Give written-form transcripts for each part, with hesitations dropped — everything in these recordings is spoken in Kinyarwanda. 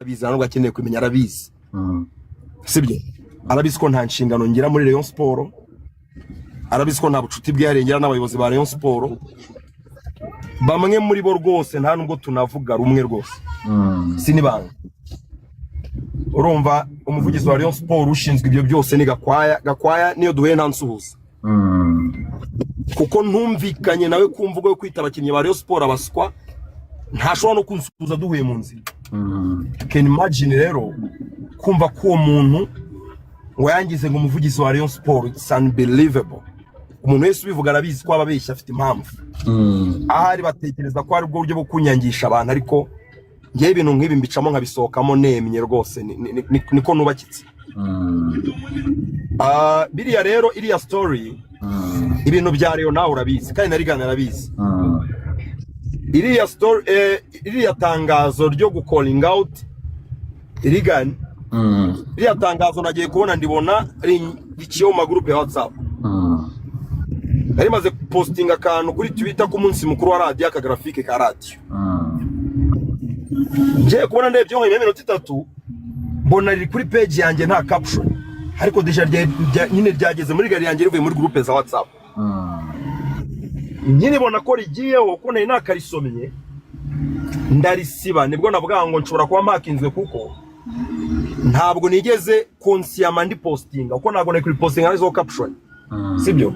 Arabizi, ntabwo akeneye kumenya, arabizi. Sibyo? Arabizi ko nta nshingano ngira muri Rayon Sport, arabizi ko nta bucuti bwihariye ngira n'abayobozi ba Rayon Sport. Bamwe muri bo rwose nta nubwo tunavuga rumwe rwose, sinibanga. Urumva, umuvugizi wa Rayon Sport ushinzwe ibyo byose ni Gakwaya. Gakwaya niyo duhuye ntansuhuza, kuko ntumvikanye nawe ku mvugo yo kwita abakinnyi ba Rayon Sport abaswa. Ntashobora no kunsuhuza duhuye mu nzira. Can imagine rero kumva ko uwo muntu ngo yangize ngo umuvugizi wa Rayon Sport, it's unbelievable. Umuntu wese ubivuga arabizi ko aba abeshya, afite impamvu. Ahari batekereza ko ari ubwo buryo bwo kunyangisha abantu, ariko ngewe ibintu nk'ibi mbicamo nkabisohokamo nemye rwose. Niko nubakitse. Ah, biriya rero, iriya story, ibintu bya Rayon nawe urabizi kandi na Rigana arabizi. Iriya story, iriya tangazo ryo gucalling out Rigana, iriya tangazo nagiye kubona ndibona riciye mu magurupe ya WhatsApp. Nari maze postinga akantu kuri Twitter k'umunsi mukuru wa radiyo, akagraphique ka radiyo. Ngiye kubona, ndebye nko iminota 3, mbona riri kuri page yanjye nta caption, ariko déjà nyine ryageze muri gari yanjye rivuye muri groupe za WhatsApp. Nkiribona ko rigiyeho, ko nari nakarisomye, ndarisiba. Nibwo navuga ngo nshobora kuba mpakinzwe, kuko ntabwo nigeze consciemment ndi postinga, kuko ntabwo nari kuri postinga arizo caption. Sibyo?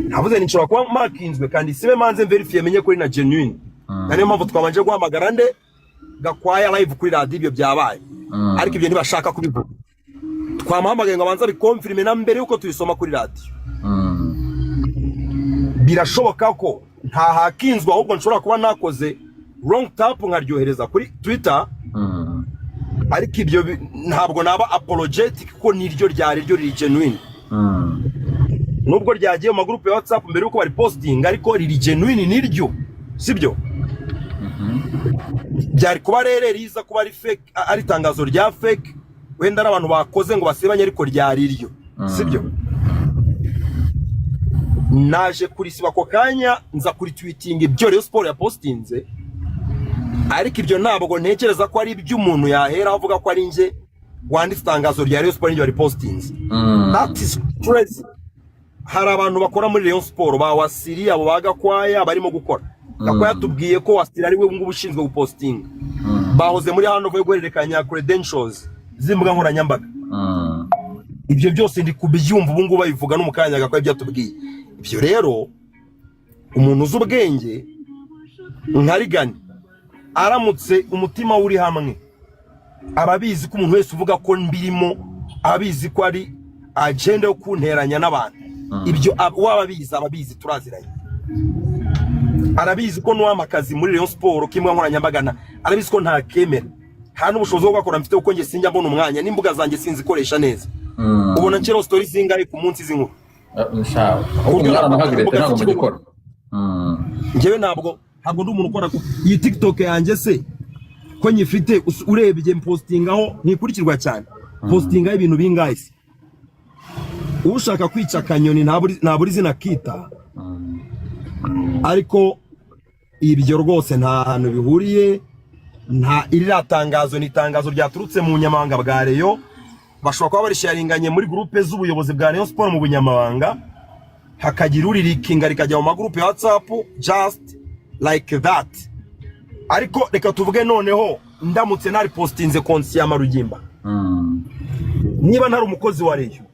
Navuze nti nshobora kuba mpakinzwe kandi sibe manze verify menye kuri na genuine. Na niyo mpamvu twabanje guhamagara nde? Gakwaya live kuri radiyo. Ibyo byabaye, ariko ibyo ntibashaka kubivuga. Twamuhamagaye ngo abanze abiconfirme na mbere yuko tubisoma kuri radiyo. Birashoboka ko ntahakinzwe, ahubwo nshobora kuba nakoze wrong tap nkaryohereza kuri Twitter. Ariko ibyo ntabwo naba apologetic, kuko niryo ryari ryo riri genuine, nubwo ryagiye mu magurupe ya WhatsApp mbere yuko bari posting, ariko riri genuine niryo. Sibyo? Byari kuba rero riza kuba ari fake, ari itangazo rya fake, wenda ari abantu bakoze ngo basebanye, ariko ryari ryo. Sibyo? Naje kurisiba ako kanya, nza kuri tweeting ibyo Rayon Sport yapostinze, ariko ibyo ntabwo ntekereza ko ari iby'umuntu yahera avuga ko ari njye wanditse itangazo rya Rayon Sport n'ibyo baripostinze. That is crazy. Hari abantu bakora muri Rayon Sport, ba Wasiri, abo ba Gakwaya barimo gukora. Gakwaya tubwiye ko Wasiri ari we ngubu ushinzwe gupostinga. Bahoze muri hano yo guhererekanya credentials z'imbuga nkoranyambaga. Ibyo byose ndi kubyumva ubu ngubu babivuga no mu kanya Gakwaya ibyo atubwiye. Ibyo rero, umuntu uzi ubwenge nka Rigani, aramutse umutima we uri hamwe, ababizi ko umuntu wese uvuga ko mbirimo ababizi ko ari agenda yo kunteranya n'abantu. Ibyo waba abizi, ababizi turaziranye. Arabizi ko nuwampa akazi muri Rayon Sport k'imbuga nkoranyambaga arabizi ko ntakemera, nta n'ubushobozi bwo gukora mfite, kuko njye sinjya mbona umwanya n'imbuga zanjye sinzikoresha neza. Ubona nshyiraho story zingahe ku munsi z'inkuru? Ahubwo mwaranahagirete, ntabwo mugikora. Njyewe ntabwo ndi umuntu ukora iyi TikTok yanjye se ko nyifite, urebye mpostingaho ntikurikirwa cyane, postingaho ibintu bingahe se? Ushaka kwica akanyoni ntabura izina kita. Ariko ibyo rwose nta hantu bihuriye. Nta iriya tangazo ni itangazo ryaturutse mu bunyamabanga bwa Rayon. Bashobora kuba barisharinganye muri groupe z'ubuyobozi bwa Rayon Sport mu bunyamabanga, hakagira uririkinga rikajya mu magurupe ya WhatsApp, just like that. Ariko reka tuvuge noneho ndamutse naripostinze consciemment, Rugimba, niba ntari umukozi wa Rayon,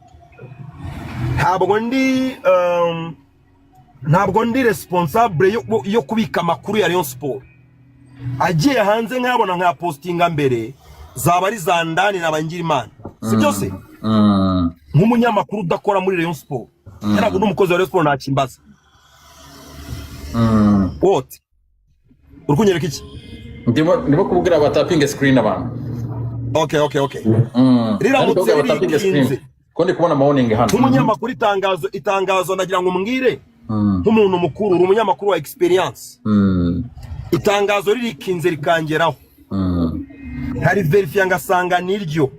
ntabwo ndi responsable yo kubika amakuru ya Rayon Sport. Agiye hanze nkayabona nkayapostinga mbere, zaba ari za ndani na Bangirimana. Si byose? Nk'umunyamakuru udakora muri Rayon Sport, ntabwo ndi umukozi wa Rayon Sport, ntakimbaza. What uri kunyereka iki? Ndimo kubwira batapinge screen abantu. Okay. Riramutse Ndimo kubwira batapinge screen. rikinze. Ko ndi kubona ama hano. Nk'umunyamakuru, itangazo ndagira ngo umbwire, nk'umuntu mukuru, uri umunyamakuru wa experience, itangazo ririkinze rikangeraho, hari verifiya ngasanga niryo,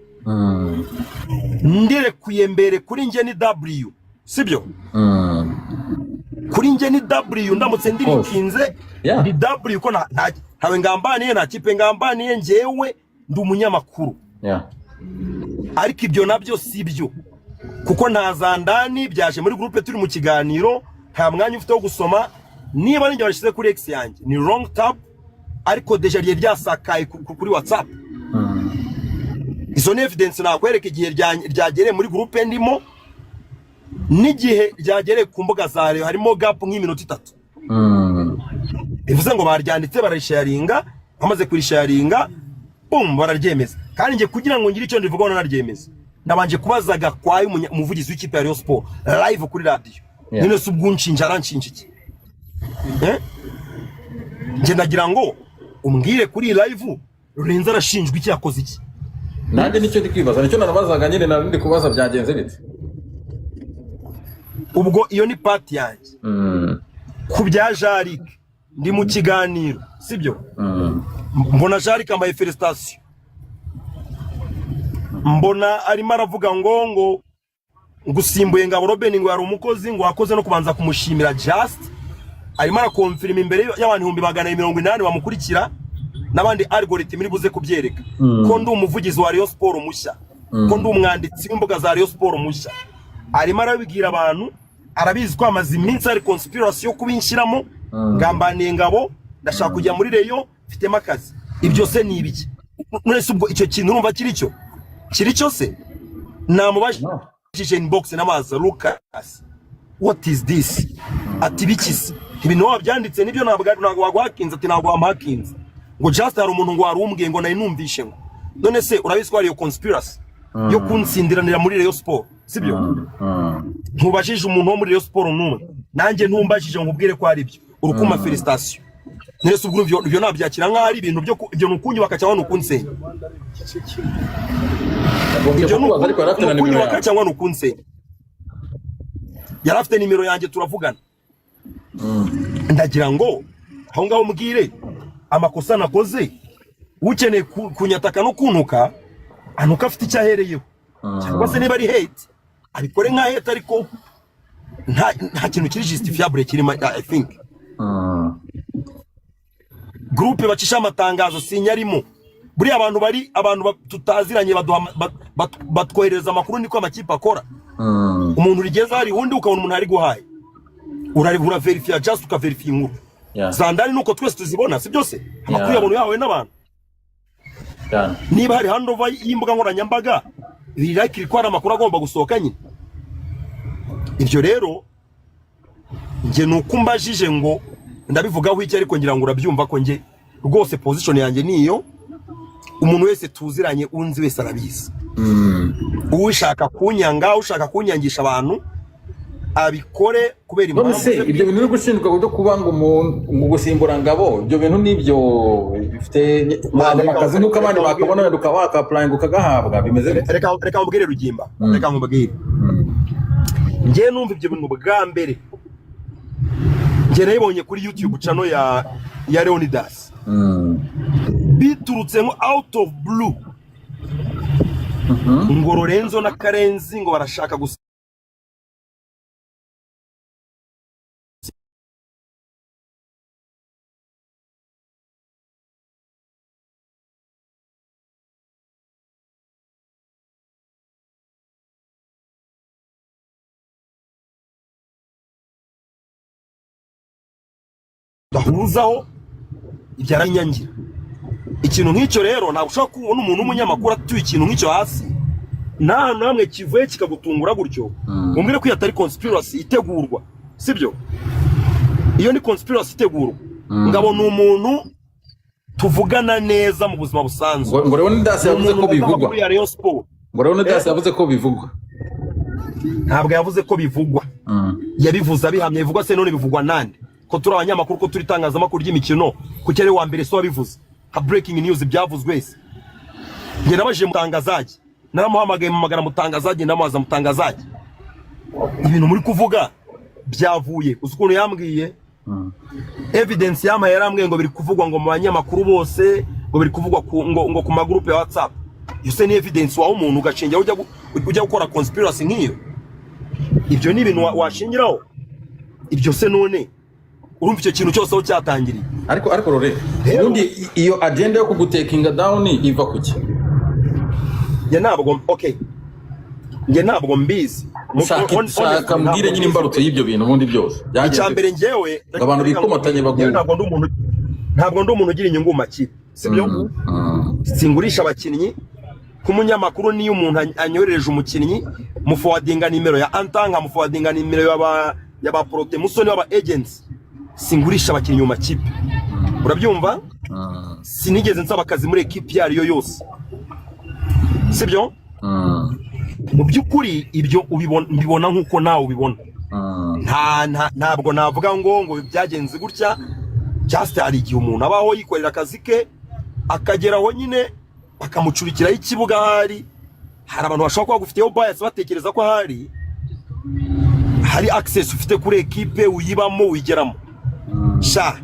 ndirekuye mbere, kuri njye ni W. Sibyo? Kuri njye ni W. Ndamutse ndirikinze, ni W, ko ntawe ngambaniye, nta kipe ngambaniye njyewe. Ndi umunyamakuru. Ariko ibyo nabyo si byo, kuko nta zandani byaje muri groupe turi mu kiganiro, nta mwanya ufite wo gusoma. Niba ninjye washyize kuri X yanjye, ni wrong tab, ariko déjà ryari ryasakaye kuri WhatsApp. Izo ni evidence nakwereka igihe ryagereye muri groupe ndimo n'igihe ryagereye ku mbuga za Rayon, harimo gap nk'iminota 3. Bivuze ngo baryanditse, bararisharinga, bamaze kurisharinga, boom, bararyemeza. Kandi njye kugira ngo ngire icyo ndivugaho nanaryemeza, nabanje kubaza Gakwaya, umuvugizi w'ikipe ya Rayon Sport, live kuri radio. None se ubwo unshinja, aranshinja iki? Eh? Njye ndagira ngo umbwire kuri iyi live, Lorenzo arashinjwa iki? Yakoze iki? Nanjye nicyo ndi kwibaza, nicyo nanabazaga nyine, nari ndi kubaza byagenze bite. Ubwo iyo ni part yanjye. Ku bya Jarike, ndi mu kiganiro, sibyo? Mbona Jarike ambaye félicitation, mbona arimo aravuga ngo ngusimbuye Ngabo Robin, ngo yari umukozi, ngo wakoze no kubanza kumushimira. Just arimo arakonfirima imbere y'abantu 280,000 bamukurikira n'abandi, algorithm iri buze kubyereka ko ndi umuvugizi wa Rayon Sport mushya, ko ndi umwanditsi w'imbuga za Rayon Sport mushya. Arimo arabibwira abantu, arabizi ko amaze iminsi hari conspiracy yo kubinshyiramo, ngambaniye Ngabo, ndashaka kujya muri Rayon, mfitemo akazi. Ibyo se ni ibiki? None se ubwo icyo kintu urumva kiri cyo, kiri cyo se? Namubajije inbox n'amazi: "Lucas, what is this?" Ati: "Biki se?" Ibintu wabyanditse nibyo, ntabwo waguhakinze. Ati: "Ntabwo wamuhakinze." Ngo just hari umuntu ngo wari umbwiye, ngo nari numvishe ngo. None se urabizi ko hari iyo conspiracy yo kunsindiranira muri Rayon Sport, sibyo? Ntubajije umuntu wo muri Rayon Sport n'umwe, nanjye ntumbajije ngo nkubwire ko ari byo, urukuma félicitation. None se ubwo ibyo nabyakira nk'aho ari ibintu byo ibyo ni ukunyubaka cyangwa ni ukunsenya? Yagombye Ibyo ni kukubaza, ariko yari afite na ni nimero ukunyubaka yawe. cyangwa ni ukunsenya? Yari afite nimero yanjye, turavugana. Ndagira ngo aho ngaho mbwire amakosa nakoze. Ukeneye kunyataka no kuntuka, anuka afite icyo ahereyeho, cyangwa se niba ari hate abikore nka hate, ariko nta kintu kiri justifiable kirimo, I think. Groupe bacisha amatangazo sinyarimo. Buriya abantu bari abantu tutaziranye baduha batwoherereza amakuru, niko amakipe akora. Umuntu rigeze hari undi, ukabona umuntu ari guhaye, uraverifiya, just ukaverifiya inkuru. Zandani nuko twese tuzibona, si byose amakuru yabona yahawe n'abantu. Cyane. Niba hari handover y'imbuga nkoranyambaga, biri likely ko hari amakuru agomba gusohoka nyine. Ibyo rero njye ni uko umbajije ngo ndabivugaho iki, ariko ngira ngo urabyumva ko njye rwose position yanjye niyo. Umuntu wese tuziranye, unzi wese arabizi. Ushaka kunyanga, ushaka kunyangisha abantu, abikore kubera None impamvu se ze. Ibyo bintu uri gushinjwa byo kuba ngo umuntu ngo gusimbura Ngabo, ibyo bintu nibyo bifite wabona akazi nk'uko abandi bakabona, wenda ukaba waka-applyinga ukagahabwa, bimeze bite? Reka nkubwire, Rugimba. Reka nkubwire. Njye numva ibyo bintu bwa mbere, njye nabibonye kuri YouTube channel ya Leonidas, biturutse nko out of blue, ngo Lorenzo na Karenzi ngo barashaka gusa bahuzaho ibyo, arabinyangira. Ikintu nk'icyo rero, ntabwo ushobora kubona umuntu w'umunyamakuru atuye ikintu nk'icyo hasi, nta hantu na hamwe kivuye, kikagutungura gutyo. Umbwire ko iyo atari conspiracy itegurwa, sibyo? Iyo ni conspiracy itegurwa. Ngabo ni umuntu tuvugana neza mu buzima busanzwe. Ngo Leonidas Ni yavuze umuntu ko wumva bivugwa. amakuru ya Rayon Sport. Ngo Leonidas yavuze ko bivugwa. Ntabwo yavuze ko bivugwa. Yabivuze abihamya. Bivugwa se none bivugwa nande? Ko turi abanyamakuru, ko turi itangazamakuru ry'imikino, kuki ari wa mbere se wabivuze nka breaking news? Byavuzwe se? Njye nabajije Mutangazaji, naramuhamagaye mu Mutangazaji, ndamubaza: "Mutangazaji, ibintu muri kuvuga byavuye?" Uzi ukuntu yambwiye? Evidence yampaye, yarambwiye ngo biri kuvugwa ngo mu banyamakuru bose, ngo biri kuvugwa ngo ku magurupe ya WhatsApp. Iyo se ni evidence waha umuntu ugashingira ujya gukora conspiracy nk'iyo? Ibyo ni ibintu washingiraho ibyo se? None urumva icyo kintu cyose aho cyatangiriye? Ariko rore, Rero ubundi iyo agenda yo kugutekinga down iva ku ki? Njye ntabwo, okay, njye ntabwo mbizi. Shaka Honestly, mbwire ntabwo nyine mbizi imbarutso pe. y'ibyo bintu ubundi byose Icya byagenze mbere, njyewe ngo abantu reka bikomatanye nkubwire, bagu njyewe ntabwo ndi umuntu ugira inyungu mu makipe, sibyo? Singurisha abakinnyi k'umunyamakuru. Niyo umuntu anyoherereje umukinnyi, muforwardinga nimero ya Anta, nkamuforwardinga nimero y'aba Prote Musoni w'aba agents. Singurisha abakinnyi mu makipe, urabyumva? Sinigeze nsaba akazi muri ekipi iyo ari yo yose, sibyo? Mu by'ukuri ibyo mbibona nk'uko nawe ubibona. Ntabwo navuga ngo byagenze gutya. Just hari igihe umuntu abaho yikorera akazi ke, akagera aho nyine bakamucurikiraho ikibuga. Hari abantu bashobora kuba bagufiteho bias, batekereza ko hari access ufite kuri ekipe, uyibamo, uyigeramo. Sha,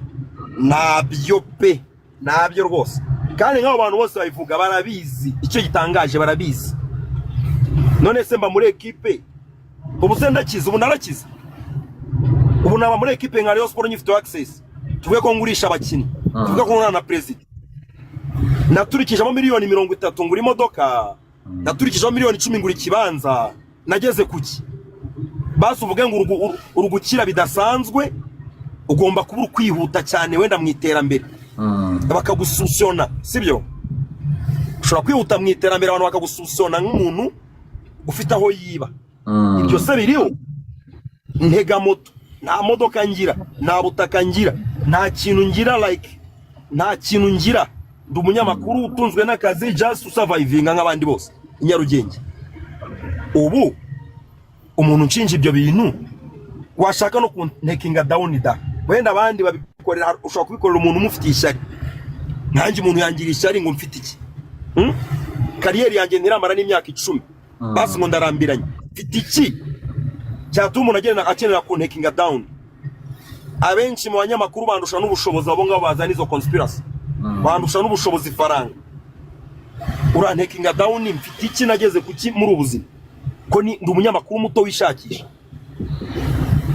ntabyo pe, ntabyo rwose. Kandi nk'abo bantu bose babivuga barabizi. Icyo gitangaje, barabizi. None se mba muri ekipe ubu se ndakize? Ubu narakize? Ubu naba muri ekipe nka Rayon Sport nyifiteho access, tuvuge ko ngurisha abakinnyi, tuvuge ko nkorana na perezida, naturikijemo miliyoni 30 ngura imodoka, naturikijemo miliyoni 10 ngura ikibanza, nageze kuki? Basi uvuge ngo uri gukira bidasanzwe, ugomba kuba uri kwihuta cyane wenda mu iterambere, bakagususiyona, sibyo? Ushobora kwihuta mu iterambere, abantu bakagususiyona nk'umuntu ufite aho yiba. Ibyo se biriho? Ntega moto, nta modoka ngira, nta butaka ngira, nta kintu ngira, like nta kintu ngira. Ndi umunyamakuru utunzwe n'akazi, just usurvivinga nk'abandi bose i Nyarugenge. Ubu umuntu unshinja ibyo bintu, washaka no kuntekinga down da, wenda abandi babikorera, ushobora kubikorera umuntu umufitiye ishyari. Nkanjye umuntu yangira ishyari ngo mfite iki? Hmm? Carrière yanjye ntiramara n'imyaka 10, basi ngo ndarambiranye. Mfite iki cyatuma umuntu agenda akenera kuntekinga down? Abenshi mu banyamakuru bandusha n'ubushobozi. Abo ngabo bazana izo conspiracy bandusha n'ubushobozi, ifaranga. Urantekinga down mfite iki? Nageze kuki muri ubu buzima, ko ni ndi umunyamakuru muto wishakisha?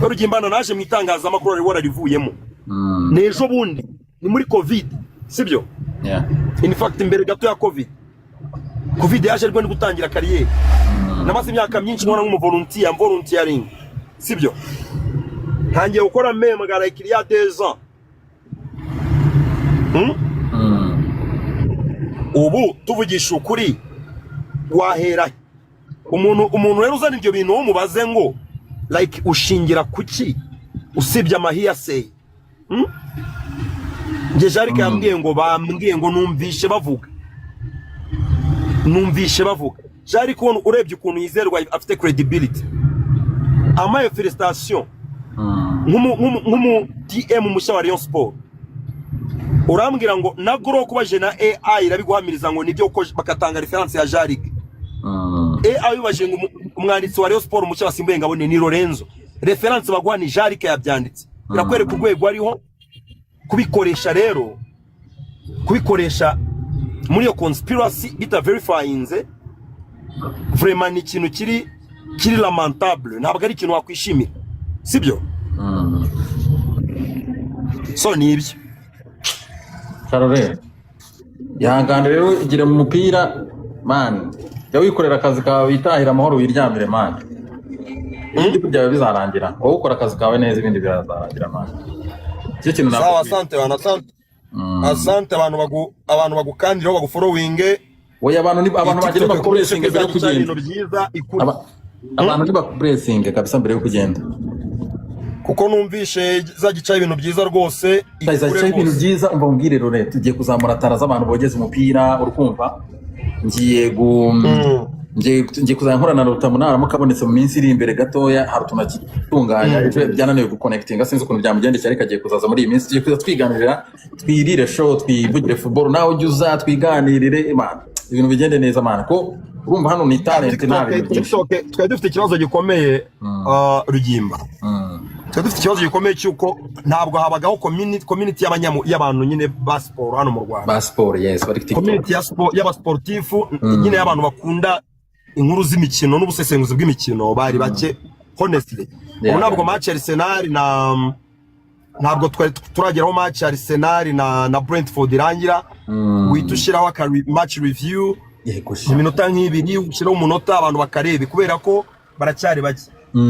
Rugimbana, naje mu itangazamakuru wari wararivuyemo. Ni ejo bundi, ni muri COVID, sibyo? Yeah. In fact, mbere gato ya COVID. COVID yaje ariko ndi gutangira carrière. Namaze imyaka myinshi nkora nk'umuvolunteer, volunteering, sibyo? Ntangiye gukora mpembwa like il y a 2 ans. Hmm? Ubu tuvugisha ukuri, wahera he? Umuntu rero uzana ibyo bintu, mubaze ngo like ushingira kuki, usibye amahearsay? Hmm? Njye Jarike yambwiye ngo bambwiye ngo numvishe bavuga, numvishe bavuga. Jarike ubona, urebye ukuntu yizerwa, afite credibility, amaye félicitation nk'umu DM mushya wa Rayon Sport. Urambwira ngo na Grok baje na AI irabiguhamiriza ngo nibyo, ko bakatanga reference ya Jarike. AI baje ngo umwanditsi wa Rayon Sport mushya wasimbuye Ngabone ni Lorenzo, reference baguha ni Jarike yabyanditse. Birakwereka urwego ariho. Kubikoresha rero, kubikoresha muri iyo conspiracy bita verifyinze, vraiment ni ikintu kiri lamentable. Ntabwo ari ikintu wakwishimira, sibyo? So ni ibyo. Karore, ihangane rero, igire mu mupira man, jya wikorera akazi kawe, witahire amahoro, wiryamire man. Ibindi byawe bizarangira. Wowe ukora akazi kawe neza, ibindi birazarangira man. Icyo kintu Sawa. Nakubwira. Asante bana, asante. Asante. Abantu bagukandiraho, bagufollowinge. Oya, abantu ni Iyi abantu bagenda TikTok ikomeje bakublessinge mbere yo kuzajya ica kugenda. ibintu byiza ikuri. Abantu ntibakublessinge kabisa mbere yo kugenda. Kuko numvishe izajya icaho ibintu byiza rwose, ikure Izajya ibintu rwose. byiza. Umva mbwire rore, tugiye kuzamura tara z'abantu bogeza umupira, urukumva ngiye gu ngiye kuzajya nkorana na Rutamu naramuka abonetse mu minsi iri imbere gatoya. Hari utuntu akitunganya, ejo byananiwe guconnectinga, sinzi ukuntu byamugendekeye, ariko agiye kuzaza muri iyi minsi. Tugiye kuza twiganirira, twirire show, twivugire football, nawe ujye uza twiganirire man, ibintu bigende neza man, ko urumva hano ni talent, nta TikTok bintu byinshi. TikTok twari dufite ikibazo gikomeye, Rugimba. Twari dufite ikibazo gikomeye cy'uko ntabwo habagaho community y'abantu nyine ba siporo hano mu Rwanda. Ba siporo, yes, bari TikTok. Community ya siporo y'abasportifu nyine, y'abantu bakunda inkuru z'imikino n'ubusesenguzi bw'imikino, bari bake honestly. Ubu ntabwo match ya Arsenal na Ntabwo twari turageraho match ya Arsenal na Brentford irangira, uhita ushyiraho aka match review Yego mu sha. minota nk'ibiri, ushyiraho umunota abantu bakareba, kubera ko baracyari bake.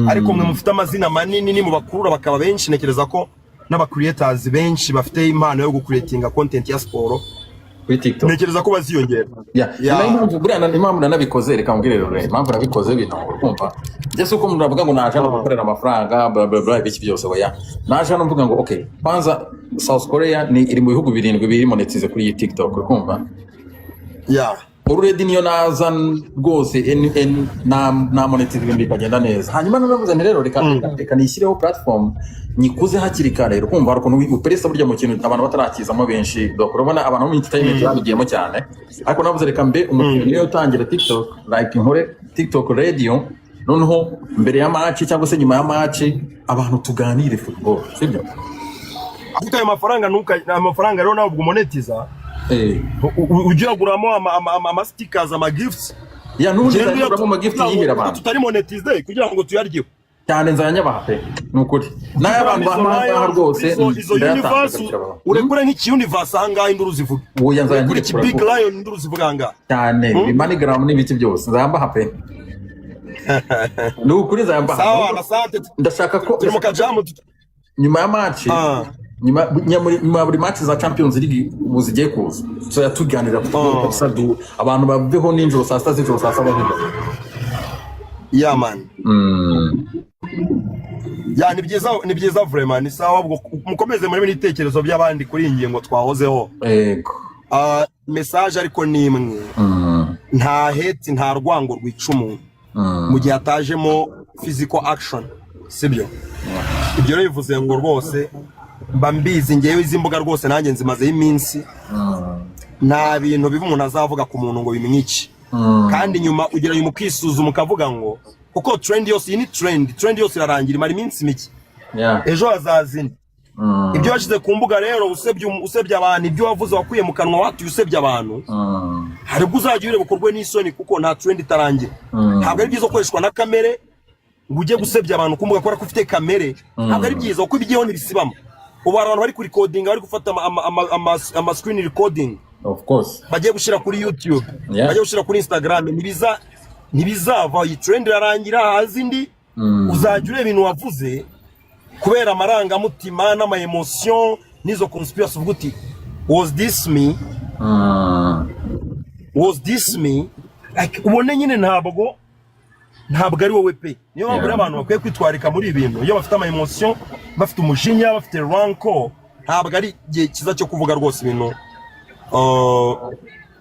Ariko mwe mufite amazina manini, ni mu bakurura bakaba benshi. Ntekereza ko n'aba creators benshi bafite impano yo gucreatinga content ya siporo Kuri TikTok. ntekereza ko baziyongera. Yeah. Ni nayo impamvu buriya impamvu nanabikoze. Reka mbwire rero impamvu nabikoze bino, urumva, njye si uko umuntu avuga ngo naje hano gukorera amafaranga, bla bla bla, ibiki byose. Oya, naje hano mvuga ngo okay, kwanza South Korea ni iri mu bihugu birindwi biri monetize kuri iyi TikTok, urumva. Already niyo naza rwose na monetize ibintu bikagenda neza. Hanyuma naravuze nti rero reka nishyireho platform nyikuze hakiri kare. Ukumva hari ukuntu uperesa burya mu kintu abantu batarakizamo benshi. Donc urabona abantu bo mu entertainment babigiyemo cyane, ariko navuze reka mbe umuntu niyo utangira TikTok, like nkore TikTok radio, noneho mbere ya match cyangwa se nyuma ya match abantu tuganire football, sibyo? Ariko ayo mafaranga ntuka ayo mafaranga rero ntabwo umonetiza. Ujye uraguramo ama stickers, ama gifts. Ya, n'ubundi Genda nzajya ama gift yihera abantu. Tutari monetize kugira ngo tuyaryeho. Cyane, nzajya pe, ni ukuri n'ay'abantu Izo bahangaha Lions, rwose izo ndayatanga universe ngashyira abantu. urekure nk'iki universe ahangaha induru zivuga. Oya, nzajya Urekure iki nkirekura big rwose. lion induru zivuga ahangaha. Cyane, MoneyGram n'ibiki byose nzayambaha pe, ni ukuri nzayambaha. Sawa na sante. Ndashaka ko Turi mu kajamu. Nyuma ya match, nyuma ya buri match za Champions League ubu zigiye kuza, tuzajya tuganira football kabisa, abantu baveho nijoro saa 6 z'ijoro, saa 7 z'ijoro. Yeah man. Ya, ni byiza, ni byiza vraiment, ni sawa. Ubwo mukomeze muri n'ibitekerezo by'abandi kuri iyi ngingo twahozeho. Yego. Ah, message ariko ni imwe: nta hate, nta rwango rwica umuntu mu gihe hatajemo physical action, sibyo? Ibyo rero bivuze ngo rwose mba mbizi ngewe izi mbuga rwose nanjye nzimazeho iminsi. Nta bintu biba umuntu azavuga ku muntu ngo bimwice, kandi nyuma ugira nyuma ukisuzuma ukavuga ngo kuko trend yose iyi ni trend, trend yose irarangira, imara iminsi mike, ejo hazaza indi. Ibyo washyize ku mbuga rero, usebye abantu, ibyo wavuze wakuye mu kanwa watuye usebye abantu, hari ubwo uzajya ureba ukorwe n'isoni, kuko nta trend itarangira. Ntabwo ari byiza gukoreshwa na kamere ngo ujye gusebya abantu ku mbuga kubera ko ufite kamere. Ntabwo ari byiza, kuko ibigiyeho ntibisibamo. Ubu hari abantu bari kurikodinga, bari gufata ama screen recording Of course. bagiye gushyira kuri YouTube, bagiye gushyira kuri Instagram. Ntibizava, iyi trend irarangira haza indi. Uzajya ureba ibintu wavuze kubera amarangamutima n'ama emotion n'izo conspiracy, uvuga uti: "Was this me? Was this me?" Like, ubone nyine ntabwo ari wowe pe. Niyo mpamvu rero abantu bakwiye kwitwarika muri ibi bintu iyo bafite ama emotion, bafite umujinya, bafite rancor. Ntabwo ari igihe cyiza cyo kuvuga rwose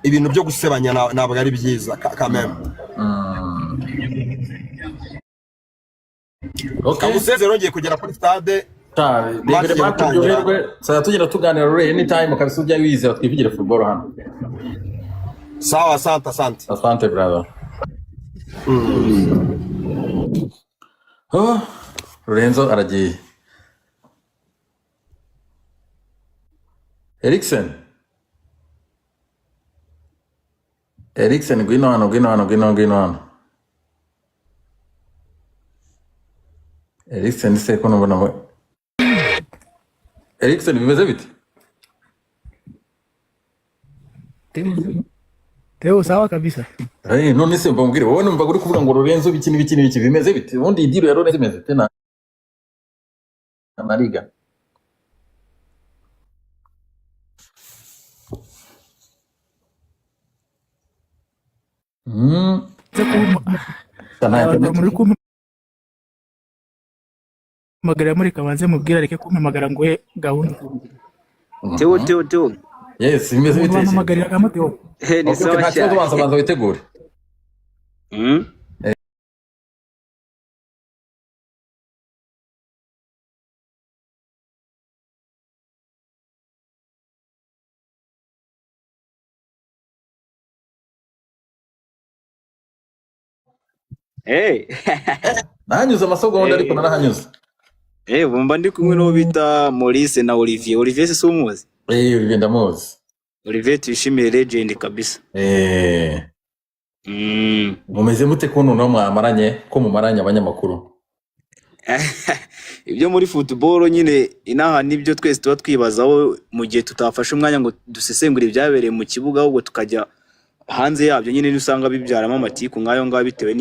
ibintu byo gusebanya, ntabwo ari byiza quand même. Kaguseze rongeye kugera kuri stade. Rebere. Match igiye Match. gutangira. Uryoherwe. Tuzajya tugenda tuganira rero anytime kabisa, ujya wizera twivugire football hano. Sawa, asante, asante. Asante brother. Oh, Lorenzo aragiye. Eriksen, Eriksen, ngwino hano, ngwino hano, ngwino, ngwino hano. Eriksen se ko nubona we Eriksen, bimeze bite? Teo, Teo, sawa kabisa. None se mbabwire, wowe numva uri kuvuga ngo Lorenzo biki n'ibiki n'ibiki, bimeze bite? Ubundi iyi deal ya Lorenzo imeze ite na Liga? Nze Nta abantu internet. muri kumpamagara, mureka banze mubwire areke kumpamagara ngo he gahunda. Teo, Teo, Teo. Yes, bimeze Umuntu bite se? bampamagarira Teo. Ni Okay, sawa nta kibazo, cyane. banza banza witegure. Hey. Nahanyuze amasegonda ariko narahanyuze. Ubu mba ndi kumwe n'uwo bita Maurice na Olivier. Olivier se umuzi? Olivier ndamuzi. Olivier tuyishimiye, legend kabisa. Mumeze mute ko noneho mwamaranye, ko mumaranye abanyamakuru? Ibyo muri football nyine inaha nibyo twese tuba twibazaho mu gihe tutafashe umwanya ngo dusesengure ibyabereye mu kibuga, ahubwo tukajya hanze yabyo nyine, usanga bibyaramo amatiku nk'ayo ngayo bitewe.